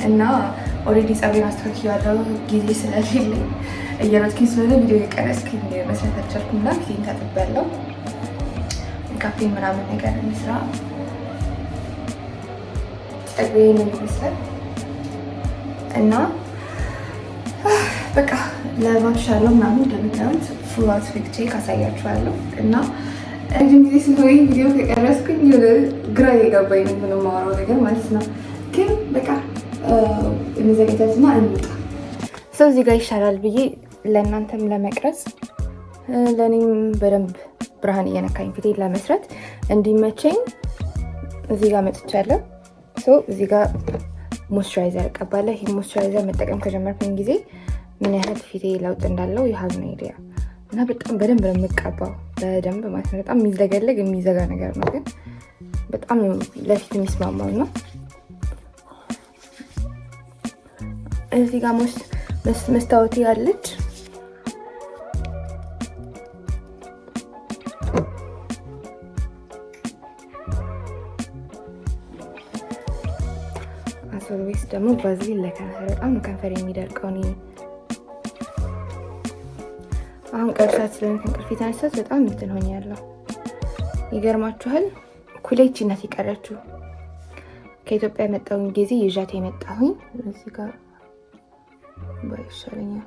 እና already ፀጉሬን አስተካክያለሁ። ጊዜ ስለሌለኝ እየሮጥኩኝ ስለሆነ ቪዲዮ እየቀረጽኩኝ መስራት አልቻልኩም እና ፊቴን ታጥቤያለሁ። ሜካፔ ምናምን ነገር እንስራ። ፀጉሬ ይሄንን ይመስላል እና በቃ ለባብሻለሁ ምናምን እንደምታዩት full outfit check አሳያችኋለሁ። እና ረጅም ጊዜ ስለሆነ ቪዲዮ ከቀረጽኩኝ ግራ የገባኝ ነው ምንም የማወራው ነገር ማለት ነው። ግን በቃ እንዘገጃጅና እንውጣ። ሰው እዚህ ጋር ይሻላል ብዬ ለእናንተም ለመቅረጽ ለእኔም በደንብ ብርሃን እየነካኝ ፊቴን ለመስራት እንዲመቸኝ እዚህ ጋር መጥቻለሁ። እዚህ ጋር moisturizer እቀባለሁ። ይህ moisturizer መጠቀም ከጀመርኩኝ ጊዜ ምን ያህል ፊቴ ለውጥ እንዳለው you have no idea። እና በጣም በደንብ ነው የምቀባው፣ በደንብ ማለት ነው። በጣም የሚዘገለግ የሚዘጋ ነገር ነው፣ ግን በጣም ለፊት የሚስማማው ነው። እዚህ ጋር መስታወቴ አለች። As always ደግሞ ቫዝሊን ለከንፈር፣ በጣም ነው ከንፈር የሚደርቀው። እኔ አሁን ቀርሳት ስለሆነ ከእንቅልፍ የተነሳሁት በጣም እንትን ሆኛለሁ። ይገርማችኋል። ኩሌ ይቺ ናት የቀረችው። ከኢትዮጵያ የመጣሁኝ ጊዜ ይዣት የመጣሁኝ። እዚህ ጋር ባይሻለኛል።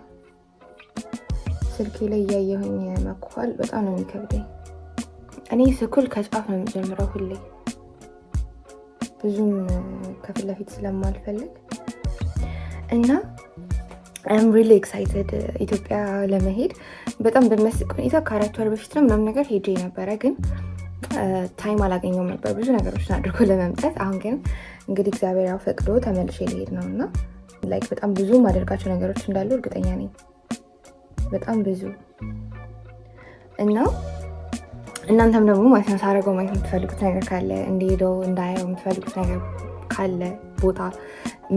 ስልኬ ላይ እያየሁኝ መኳል በጣም ነው የሚከብደኝ። እኔ ስኩል ከጫፍ ነው የምጀምረው ሁሌ፣ ብዙም ከፊት ለፊት ስለማልፈልግ። እና I'm really excited ኢትዮጵያ ለመሄድ። በጣም በሚያስቅ ሁኔታ ከ4 ወር በፊት ነው ምናምን ነገር ሄጄ ነበረ፣ ግን time አላገኘውም ነበር ብዙ ነገሮችን አድርጎ ለመምጣት። አሁን ግን እንግዲህ እግዚአብሔር ያው ፈቅዶ ተመልሼ ልሄድ ነው እና like በጣም ብዙ ማደርጋቸው ነገሮች እንዳሉ እርግጠኛ ነኝ። በጣም ብዙ። እና እናንተም ደግሞ ማለት ነው ሳደርገው ማየት የምትፈልጉት ነገር ካለ፣ እንዲሄደው እንዳየው የምትፈልጉት ነገር ካለ፣ ቦታ፣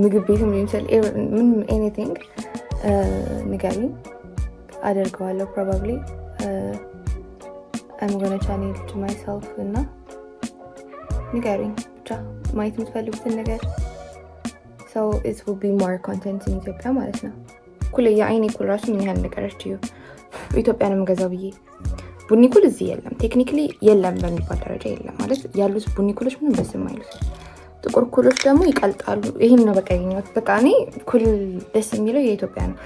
ምግብ ቤትም ሊሆን ይችላል፣ ምንም anything ንገሩኝ፣ አደርገዋለሁ። Probably I'm gonna challenge myself እና ንገሩኝ ብቻ ማየት የምትፈልጉትን ነገር፣ so it will be more content in ኢትዮጵያ ማለት ነው። ኩል የአይኔ ኩል ራሱ ምን ያህል እንደቀረች እዩ። ኢትዮጵያ ነው የምገዛው ብዬ ቡኒ ኩል እዚህ የለም፣ technically የለም በሚባል ደረጃ የለም። ማለት ያሉት ቡኒ ኩሎች ምንም ደስ የማይሉት፣ ጥቁር ኩሎች ደግሞ ይቀልጣሉ። ይህን ነው በቃ ያገኘሁት። በቃ እኔ ኩል ደስ የሚለው የኢትዮጵያ ነው።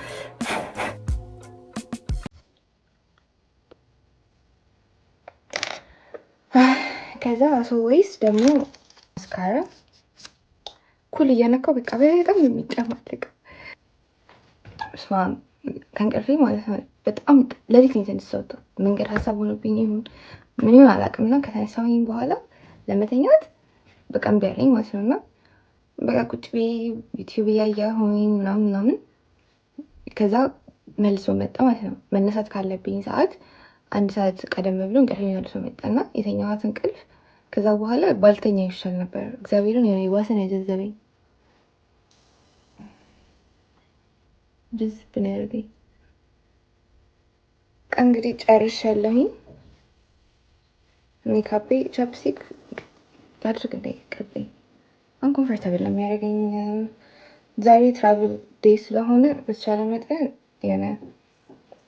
ከዛ always ደግሞ mascara፣ ኩል እያነካው በቃ በጣም ነው የሚጨማለቀው። ከእንቅልፌ ማለት ነው በጣም ሌሊት ነው የተነሳሁት። መንገድ ሀሳብ ሆኖብኝ ይሁን ምን ይሁን አላውቅም። እና ከተነሳሁኝ በኋላ ለመተኛት በቃ እምቢ አለኝ ማለት ነው። እና በቃ ቁጭ ብዬ YouTube እያየሁኝ ምናምን ምናምን ከዛ መልሶ መጣ ማለት ነው። መነሳት ካለብኝ ሰዓት አንድ ሰዓት ቀደም ብሎ እንቅልፌ መልሶ መጣና የተኛኋት እንቅልፍ ከዛ በኋላ ባልተኛ ይሻል ነበር። እግዚአብሔርን የሆነ የባሰ ነው ያጀዘበኝ። ጅዝብ ነው ያደረገኝ። እንግዲህ ጨርሻለሁኝ። ሜካፔ chapstick ላድርግ እንዳይቀበኝ uncomfortable ነው የሚያደርገኝ። ዛሬ travel day ስለሆነ በተቻለ መጠን የሆነ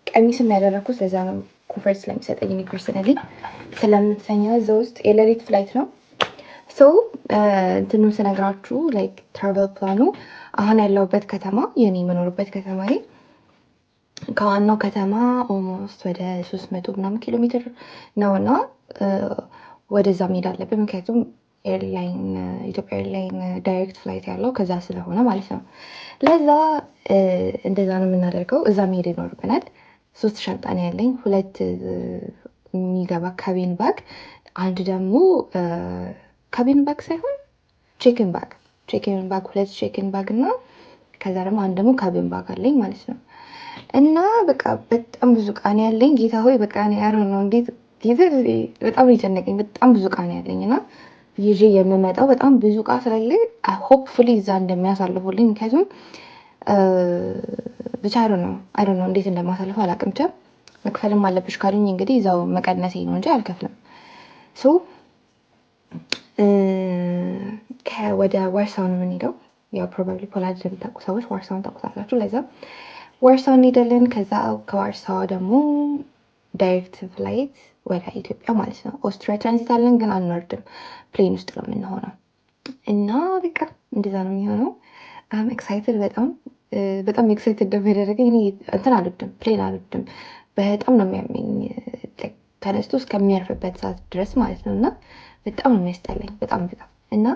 ቀሚስም ያደረኩት ለዛ ነው፣ comfort ስለሚሰጠኝ። እኔ personally ስለምተኛ እዛ ውስጥ የሌሊት flight ነው። So እንትኑን ስነግራችሁ like travel plan ኡ አሁን ያለሁበት ከተማ፣ የኔ የምኖርበት ከተማ ከዋናው ከተማ almost ወደ 300 ምናምን ኪሎ ሜትር ነው እና ወደዛ መሄድ አለብን። ምክንያቱም airline ኢትዮጵያ airline direct flight ያለው ከዛ ስለሆነ ማለት ነው። ለዛ እንደዛ ነው የምናደርገው። እዛ መሄድ ይኖርብናል። ሶስት ሻንጣ ነው ያለኝ። ሁለት የሚገባ cabin bag፣ አንድ ደግሞ cabin bag ሳይሆን check-in bag፣ check-in bag፣ ሁለት check-in bag እና ከዛ ደግሞ አንድ ደግሞ cabin bag አለኝ ማለት ነው። እና በቃ በጣም ብዙ እቃ ነው ያለኝ። ጌታ ሆይ፣ በቃ እኔ ነው እንዴት ጌታ በጣም ነው የጨነቀኝ። በጣም ብዙ እቃ ነው ያለኝ እና ይዤ የምመጣው በጣም ብዙ እቃ ስላለ hopefully እዛ እንደሚያሳልፉልኝ፣ ምክንያቱም ብቻ I don't know እንዴት እንደማሳልፈው አላውቅም። ብቻ መክፈልም አለብሽ ካሉኝ እንግዲህ እዛው መቀነሴ ነው እንጂ አልከፍልም። So ወደ ዋርሳው ነው የምንሄደው። ያው probably ፖላንድ ለምታውቁ ሰዎች ዋርሳውን ታውቁታላችሁ። ለዛ ዋርሳው እንሄዳለን። ከዛ ከዋርሳዋ ደግሞ direct flight ወደ ኢትዮጵያ ማለት ነው። ኦስትሪያ ትራንዚት አለን፣ ግን አንወርድም። Plane ውስጥ ነው የምንሆነው እና በቃ እንደዛ ነው የሚሆነው። I'm excited፣ በጣም በጣም excited ደግሞ ያደረገኝ እኔ እንትን አልወድም፣ plane አልወድም። በጣም ነው የሚያመኝ ተነስቶ እስከሚያርፍበት ሰዓት ድረስ ማለት ነው። እና በጣም ነው የሚያስጠላኝ፣ በጣም በጣም። እና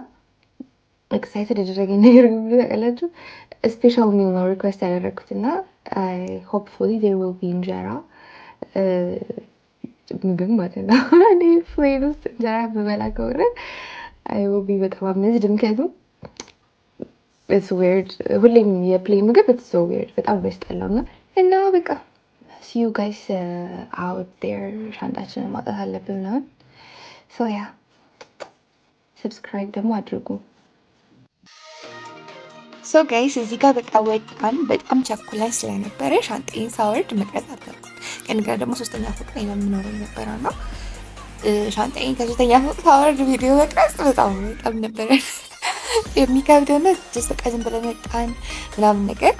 excited ያደረገኝ ነገር ታውቃላችሁ፣ special meal ነው request ያደረግኩት እና hopefully there will be እንጀራ ምግብ ማለት ነው። እኔ plane ውስጥ እንጀራ በበላ ከሆነ I will be በጣም amazed፣ ምክንያቱም it's weird። ሁሌም የ plane ምግብ it's so weird፣ በጣም የሚያስጠላው። እና በቃ see you guys out there። ሻንጣችንን ማውጣት አለብን ምናምን። So yeah፣ subscribe ደግሞ አድርጉ። So guys፣ እዚህ ጋር በቃ ወጣን። በጣም ቸኩለን ስለነበረ ሻንጣዬን ሳወርድ መቅረጽ አልቻልኩም። ከእንደገና ደግሞ ሶስተኛ ፎቅ ላይ ነው የምኖረው የነበረው እና ሻንጣዬን ከሶስተኛ ፎቅ ሳወርድ ቪዲዮ መቅረጽ በጣም በጣም ነበረ የሚከብደው። እና just በቃ ዝም ብለን ወጣን ምናምን ነገር።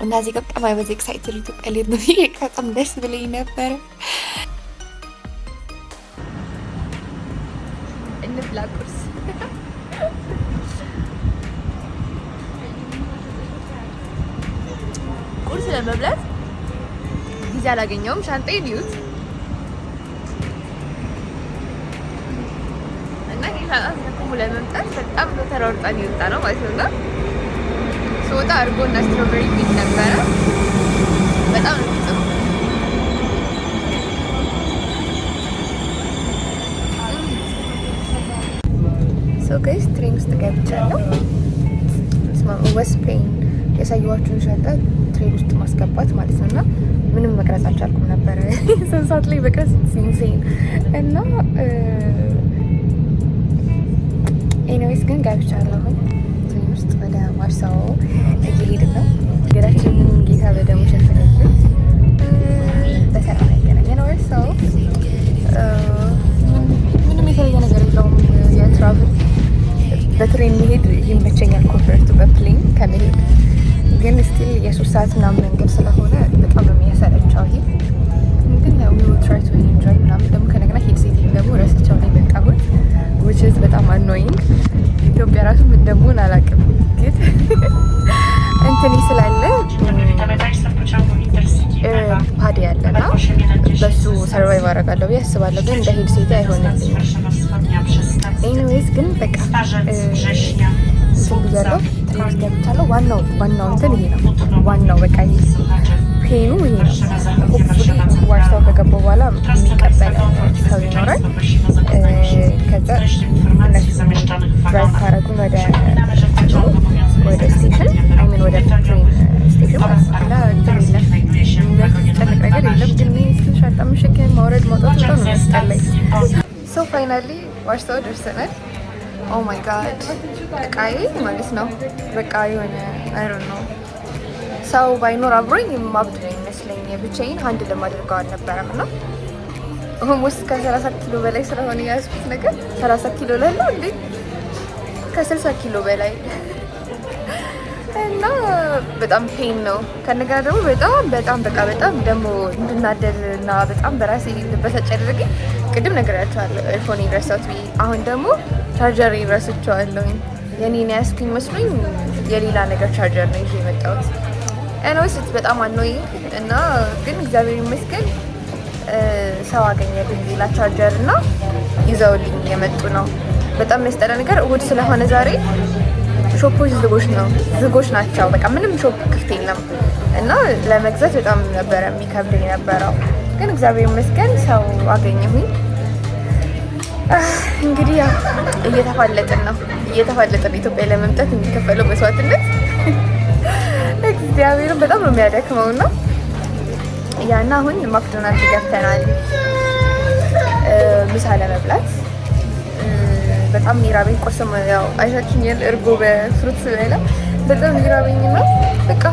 እና እዚህ ጋር በጣም I was excited፣ ኢትዮጵያ ልሄድ ነው፣ በጣም ደስ ብለኝ ነበረ። እንብላ ቁርስ። ቁርስ ለመብላት ጊዜ አላገኘውም። ሻንጣዬን ይዩት እና ይሄ ሻንጣ ተሸክሞ ለመምጣት በጣም ተሯሩጠን የወጣ ነው ማለት ነው። እና ስወጣ እርጎ እና strawberry ሚል ነበረ። በጣም ነው የሚጥመው። So guys፣ train ውስጥ ገብቻለሁ። Was pain ያሳየኋችሁን ሻንጣ train ውስጥ ማስገባት ማለት ነው። እና ምንም መቅረጽ አልቻልኩም ነበረ። 3 ሰዓት ላይ መቅረጽ insane። እና anyways ግን ገብቻለሁኝ train ውስጥ፣ ወደ ዋርሳው እየሄድን ነው። ሀገራችንን ጌታ በደሙ ሸፈነልን፣ በሰላም ያገናኘን። ዋርሳው ምንም የተለየ ነገር የለውም። የ travel በ train መሄድ ይመቸኛል compared to በ plane ከመሄድ። ግን still የ3 ሰዓት ምናምን መንገድ ስለሆነ በጣም ነው የሚያሰለቸው። ይሄ ግን ያው we try to enjoy ምናምን። ደግሞ ከነገና headset ደግሞ ረስቸው ነው የመጣሁት፣ which is በጣም annoying። ኢትዮጵያ ራሱ ምን እንደምሆን አላውቅም፣ ግን እንትን ስላለ pad ያለና በሱ survive አደርጋለሁ ብዬ አስባለሁ። ግን እንደ headset አይሆንልኝም። Anyways ግን በቃ እንትን ብያለሁ፣ train ውስጥ ገብቻለሁ። ዋናው ዋናው እንትን ይሄ ነው። ዋናው በቃ ይሄ pain ኡ ይሄ ነው። Hopefully ዋርሳው ከገባው በኋላ የሚቀበል ሰው ይኖራል። ከዛ እነሱ drive ካረጉን ወደ station፣ I mean ወደ train station ማለት ነው። እና እንትን የለም፣ የሚያስጨንቅ ነገር የለም። ግን እኔ ሻንጣ መሸከም፣ ማውረድ፣ ማውጣት በጣም ነው የሚያስጠላኝ። So finally ዋርሳው ደርሰናል። Oh my God፣ እቃዬ ማለት ነው። በቃ የሆነ I don't know፣ ሰው ባይኖር አብሮኝ ማብድ ነው ይመስለኝ። ብቻዬን handle ለማድረገው አልነበረም። እና almost ከ30 ኪሎ በላይ ስለሆነ የያዝኩት ነገር፣ 30 ኪሎ ላለው እንዴ፣ ከ60 ኪሎ በላይ እና በጣም pain ነው። ከነገና ደግሞ በጣም በጣም በቃ በጣም ደግሞ እንድናደድ እና በጣም በራሴ እንድበሳጭ ያደረገኝ ቅድም ነግሬያቸዋለሁ፣ earphone ረሳሁት ብዬ። አሁን ደግሞ ቻርጀር ረስቼዋለሁኝ። የኔን ያዝኩኝ መስሎኝ የሌላ ነገር ቻርጀር ነው ይዤ የመጣሁት። Anyways በጣም annoying። እና ግን እግዚአብሔር ይመስገን ሰው አገኘልኝ ሌላ ቻርጀር እና ይዘውልኝ የመጡ ነው። በጣም የሚያስጠላ ነገር እሁድ ስለሆነ ዛሬ shop ኦች ዝጎች ናቸው። በቃ ምንም shop ክፍት የለም እና ለመግዛት በጣም ነበረ የሚከብደኝ የነበረው። ግን እግዚአብሔር ይመስገን ሰው አገኘሁኝ። እንግዲህ ያው እየተፋለጥን ነው፣ እየተፋለጥን ኢትዮጵያ ለመምጣት የሚከፈለው መስዋዕትነት እግዚአብሔርን በጣም ነው የሚያደክመው። እና ያና አሁን ማክዶናልድ ገብተናል ምሳ ለመብላት። በጣም ራበኝ። ቁርስም ያው አይታችሁኛል፣ እርጎ በ fruit ስበላ በጣም ራበኝ። እና በቃ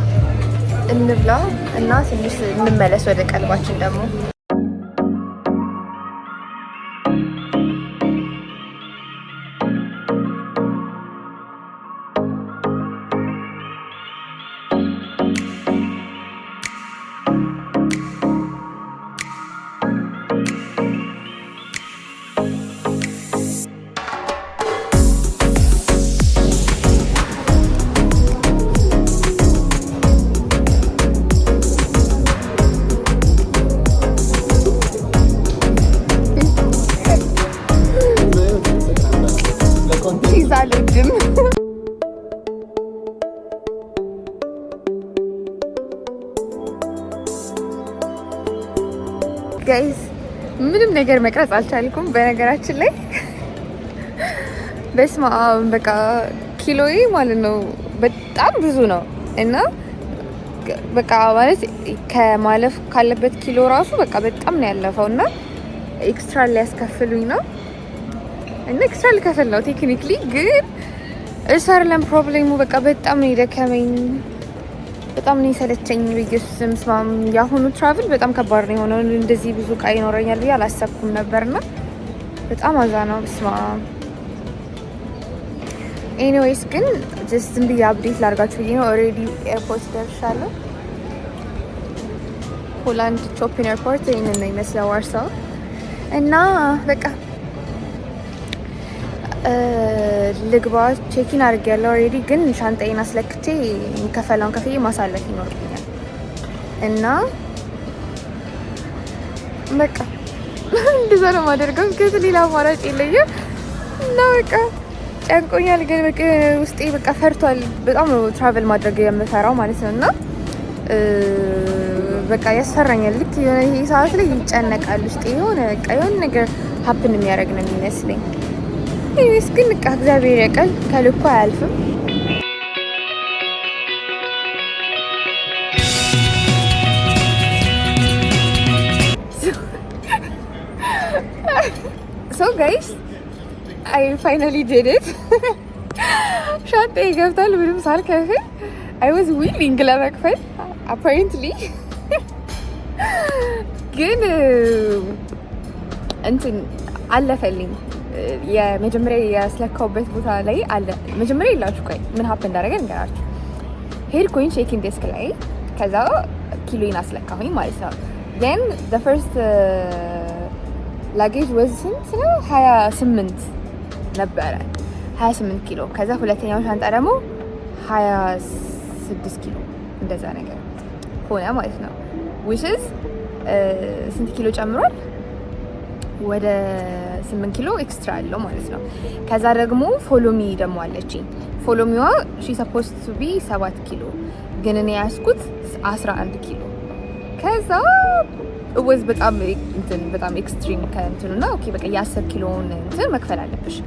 እንብላ እና ትንሽ እንመለስ ወደ ቀልባችን ደግሞ። አልወድም። Guys፣ ምንም ነገር መቅረጽ አልቻልኩም። በነገራችን ላይ በስመ አብ፣ በቃ ኪሎዬ ማለት ነው በጣም ብዙ ነው እና በቃ ማለት ከማለፍ ካለበት ኪሎ ራሱ በቃ በጣም ነው ያለፈው እና extra ሊያስከፍሉኝ ነው እና extra ልከፍል ነው technically፣ ግን እሱ አይደለም problem ኡ። በቃ በጣም ነው የደከመኝ፣ በጣም ነው የሰለቸኝ። በኢየሱስ ስም የአሁኑ travel በጣም ከባድ ነው የሆነው። እንደዚህ ብዙ እቃ ይኖረኛል ብዬ አላሰብኩም ነበርና በጣም አዛ ነው። በስመ አብ። Anyways ግን just ዝም ብዬ update ላድርጋችሁ ብዬ ነው። Already airport ደርሻለሁ። ፖላንድ Chopin Airport ይህንን ነው ይመስለው ዋርሳው እና በቃ ልግባ። Check-in አድርጌያለሁ already፣ ግን ሻንጣዬን አስለክቼ የሚከፈለውን ከፍዬ ማሳለፍ ይኖርብኛል እና በቃ እንደዛ ነው የማደርገው። ከዚህ ሌላ አማራጭ የለኝም እና በቃ ጨንቆኛል፣ ግን በቃ ውስጤ በቃ ፈርቷል። በጣም ነው travel ማድረግ የምፈራው ማለት ነው እና በቃ ያስፈራኛል። ልክ የሆነ ይሄ ሰዓት ላይ ይጨነቃል ውስጤ፣ የሆነ በቃ የሆነ ነገር happen የሚያደርግ ነው የሚመስለኝ። Anyways ግን በቃ እግዚአብሔር ያውቃል፣ ከልኩ አያልፍም። So guys, I finally did it። ሻንጣዬ ገብቷል ምንም ሳልከፍል። I was willing ለመክፈል apparently፣ ግን እንትን አለፈልኝ። የመጀመሪያ ያስለካውበት ቦታ ላይ አለ። መጀመሪያ የላችሁ፣ ቆይ ምን happen እንዳደረገ ንገራችሁ። ሄድኩኝ check-in desk ላይ፣ ከዛ ኪሎዬን አስለካሁኝ ማለት ነው። Then first luggage was ስንት ነው? 28 ነበረ፣ 28 ኪሎ። ከዛ ሁለተኛው ሻንጣ ደግሞ 26 ኪሎ እንደዛ ነገር ሆነ ማለት ነው። Which is ስንት ኪሎ ጨምሯል? ወደ 8 ኪሎ extra አለው ማለት ነው። ከዛ ደግሞ follow me ደግሞ አለችኝ። Follow me ዋ she supposed to be 7 ኪሎ፣ ግን እኔ ያዝኩት 11 ኪሎ። ከዛ was በጣም እንትን በጣም extreme ከእንትኑ እና okay በቃ የ10 ኪሎውን እንትን መክፈል አለብሽ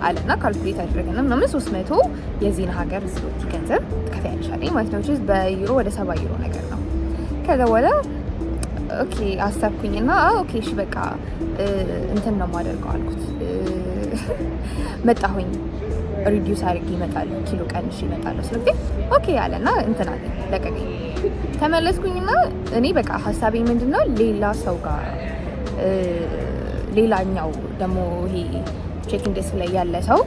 አለና calculate አደረገና ምናምን 300 የዚህን ሀገር ዝሎቲ ገንዘብ ትከፍያለሽ አለኝ ማለት ነው። በዩሮ ወደ 70 ዩሮ ነገር ነው። ከዛ በኋላ okay አሰብኩኝና okay እሺ በቃ እንትን ነው የማደርገው አልኩት። መጣሁኝ፣ reduce አድርጌ እመጣለሁ፣ ኪሎ ቀንሼ እመጣለሁ ስለው okay አለና እንትን አለኝ፣ ለቀቀኝ። ተመለስኩኝና እኔ በቃ ሀሳቤ ምንድን ነው፣ ሌላ ሰው ጋር፣ ሌላኛው ደግሞ ይሄ check-in desk ላይ ያለ ሰው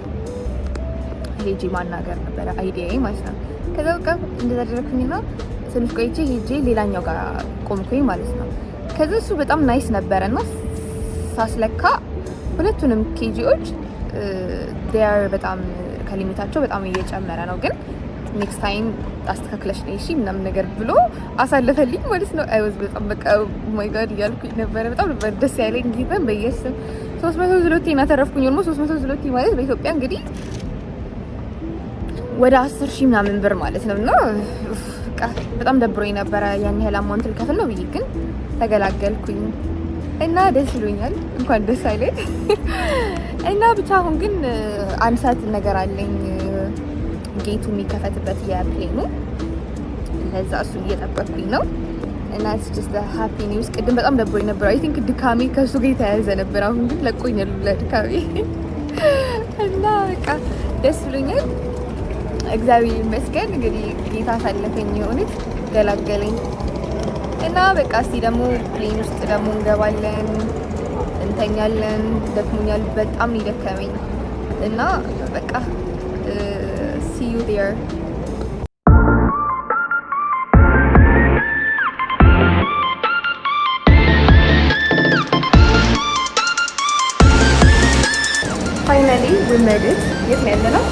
ሄጄ ማናገር ነበረ idea ዬ ማለት ነው። ከዛ በቃ እንደዛ አደረግኩኝና ትንሽ ቆይቼ ሄጄ ሌላኛው ጋር ቆምኩኝ ማለት ነው። ከዛ እሱ በጣም nice ነበረ እና ሳስለካ ሁለቱንም kg ዎች they're በጣም ከ limit ኣቸው በጣም እየጨመረ ነው፣ ግን next time አስተካክለሽ ነይ እሺ ምናምን ነገር ብሎ አሳለፈልኝ ማለት ነው። I was በጣም በቃ my God እያልኩኝ ነበረ። በጣም ነበር ደስ ያለኝ። ጌታን በየስም 300 ዝሎቲ አተረፍኩኝ። Almost 300 ዝሎቲ ማለት በኢትዮጵያ እንግዲህ ወደ 10,000 ምናምን ብር ማለት ነው። እና በቃ በጣም ደብሮኝ ነበረ ያን ያህል amount ልከፍል ነው ብዬ፣ ግን ተገላገልኩኝ እና ደስ ብሎኛል። እንኳን ደስ አለኝ። እና ብቻ አሁን ግን አንድ ሰዓት ነገር አለኝ gate ኡ የሚከፈትበት የ plane ኑ፣ ለዛ እሱን እየጠበቅኩኝ ነው። እና it's just happy news። ቅድም በጣም ደብሮኝ ነበር። I think ድካሜ ከእሱ ጋር የተያያዘ ነበር። አሁን ግን ለቆኛል ለድካሜ እና በቃ ደስ ብሎኛል። እግዚአብሔር ይመስገን። እንግዲህ ጌታ አሳለፈኝ፣ የሆኑት ገላገለኝ። እና በቃ እስቲ ደግሞ plane ውስጥ ደግሞ እንገባለን፣ እንተኛለን። ደክሞኛል፣ በጣም ነው የደከመኝ እና በቃ see you there። Finally we made it። የት ነው ያለነው?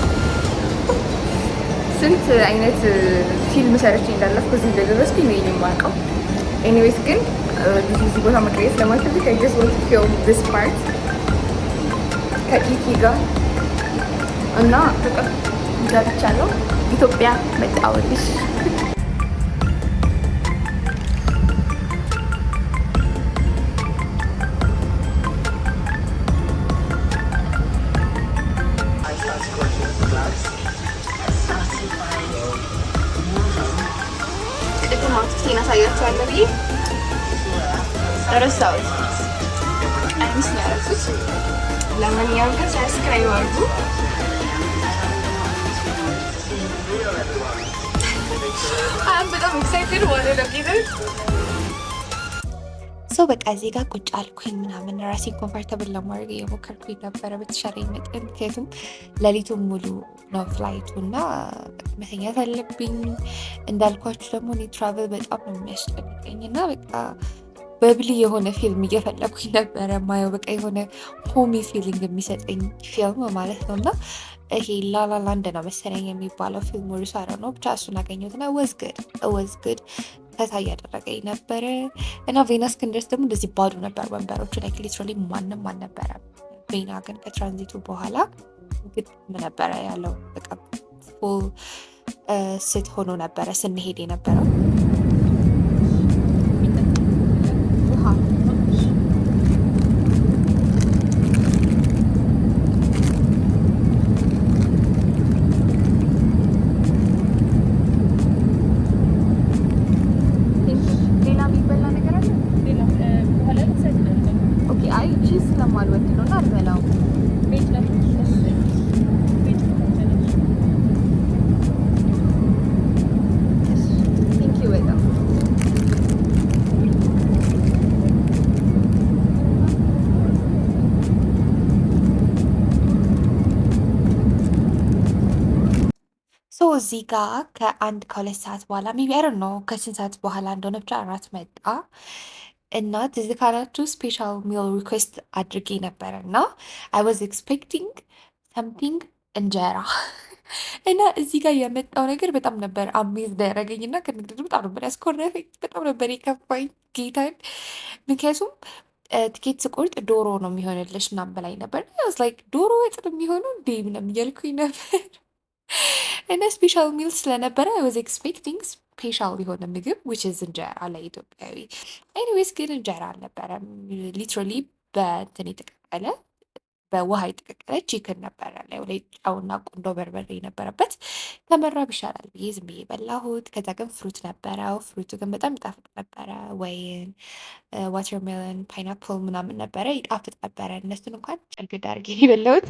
ስንት አይነት ፊልም ሰርቼ እንዳለፍኩ እዚህ እንደደረስኩኝ ነው የማውቀው። Anyways ግን ብዙ እዚህ ቦታ መቅረጽ ስለማልፈልግ I just want to film this part ከኢቲ ጋር። እና በቃ ገብቻለሁ። ኢትዮጵያ መጣሁልሽ። ቅድም outfit ኤን አሳያችኋለሁ ብዬ ረሳሁት። ቀሚስ ነው ያደረኩት። ለማንኛውም ግን subscribe አድርጉ። I'm በጣም excited ማለት ነው ጌታ። So በቃ እዚህ ጋር ቁጭ አልኩኝ ምናምን፣ ራሴን comfortable ለማድረግ እየሞከርኩኝ ነበረ በተሻለኝ መጠን። ምክንያቱም ሌሊቱን ሙሉ ነው flight ኡ እና መተኛት አለብኝ። እንዳልኳችሁ ደግሞ እኔ travel በጣም ነው የሚያስጨንቀኝ እና በቃ bubbly የሆነ ፊልም እየፈለኩኝ ነበረ ማየው፣ በቃ የሆነ homey feeling የሚሰጠኝ ፊልም ማለት ነው። እና ይሄ La La Land ነው መሰለኝ የሚባለው ፊልሙ፣ ርሳረ ነው ብቻ፣ እሱን አገኘሁት እና was good, was good፣ ፈታ እያደረገኝ ነበረ። እና ቬና እስክንደርስ ደግሞ እንደዚህ ባዶ ነበር ወንበሮቹ፣ like literally ማንም አልነበረም። ቬና ግን ከትራንዚቱ በኋላ ግጥም ነበረ ያለው፣ በቃ full seat ሆኖ ነበረ ስንሄድ የነበረው። ውሃ። ሌላ የሚበላ ነገር አለ? Okay፣ አይ cheese ስለማልወድ ነው እና አልበላውም። ቤት ነው። Thank you በጣም። So እዚህ ጋር ከ1 ከ2 ሰዓት በኋላ maybe, I don't know ከስንት ሰዓት በኋላ እንደሆነ፣ ብቻ እራት መጣ። እና ትዝ ካላችሁ special meal request አድርጌ ነበረ እና I was expecting something እንጀራ፣ እና እዚህ ጋር የመጣው ነገር በጣም ነበር amaze ያደረገኝ እና ከንግድ በጣም ነበር ያስኮረፈኝ። በጣም ነበር የከፋኝ ጌታን። ምክንያቱም ትኬት ስቆርጥ ዶሮ ነው የሚሆንልሽ ምናምን በላይ ነበር። Like ዶሮ ወጥ ነው የሚሆነው እንዴ ምናምን እያልኩኝ ነበር። እና special meal ስለነበረ I was expecting special የሆነ ምግብ which is እንጀራ ለኢትዮጵያዊ። Anyways ግን እንጀራ አልነበረም። Literally በእንትን የተቀቀለ፣ በውሃ የተቀቀለ chicken ነበረ። ላይ ላይ ጨውና ቁንዶ በርበሬ ነበረበት። ከመራብ ይሻላል ብዬ ዝም ብዬ በላሁት። ከዛ ግን fruit ነበረው። Fruit ኡ ግን በጣም ይጣፍጥ ነበረ። ወይን፣ watermelon፣ pineapple ምናምን ነበረ። ይጣፍጥ ነበረ። እነሱን እንኳን ጭርግድ አድርጌ የበላሁት።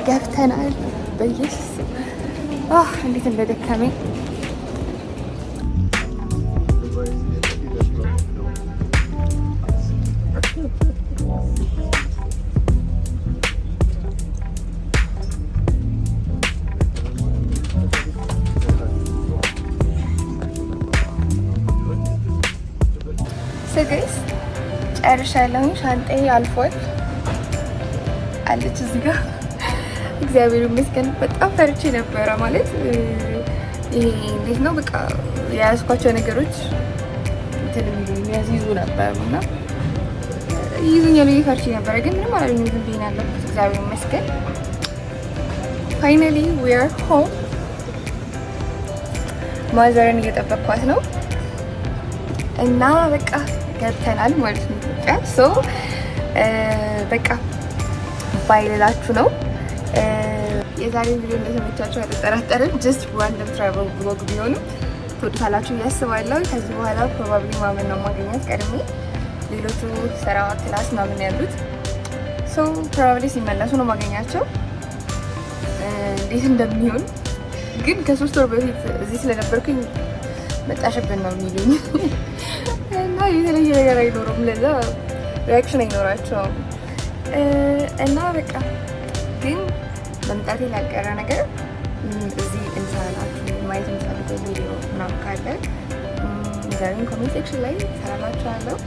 ገብተናል። በኢየሱስ እንዴት እንደደከመኝ። So guys ጨርሻለሁኝ። ሻንጣዬ አልፏል፣ አለች እዚህ ጋር፣ እግዚአብሔር ይመስገን። በጣም ፈርቼ ነበረ። ማለት ይሄ እንዴት ነው፣ በቃ የያዝኳቸው ነገሮች እንትን የሚያስይዙ ነበሩ እና ይይዙኛል ብዬ ፈርቼ ነበረ፣ ግን ምንም አላሉኝም። ዝም ብዬ ነው ያለፍኩት። እግዚአብሔር ይመስገን። Finally we are home. Mother ን እየጠበቅኳት ነው እና በቃ ገብተናል ማለት ነው ኢትዮጵያ። So በቃ bye ልላችሁ ነው። የዛሬው ቪዲዮ እንደተመቻችሁ አልጠራጠርም። Just random travel vlog ቢሆንም ትወዱታላችሁ ብዬ አስባለሁ። ከዚህ በኋላ probably mom ን ነው ማገኛት ቀድሜ፣ ሌሎቹ ስራ፣ class ምናምን ያሉት፣ so probably ሲመለሱ ነው ማገኛቸው። እንዴት እንደሚሆን ግን ከ3 ወር በፊት እዚህ ስለነበርኩኝ መጣሽብን ነው የሚሉኝ እና የተለየ ነገር አይኖርም። ለዛ reaction አይኖራቸውም እና በቃ ግን መምጣቴ ላልቀረ ነገር እዚህ እንሰራላችሁ ማየት የምፈልገው ቪዲዮ ምናምን ካለ ንገሩኝ። Comment section ላይ እሰራላችኋለሁ።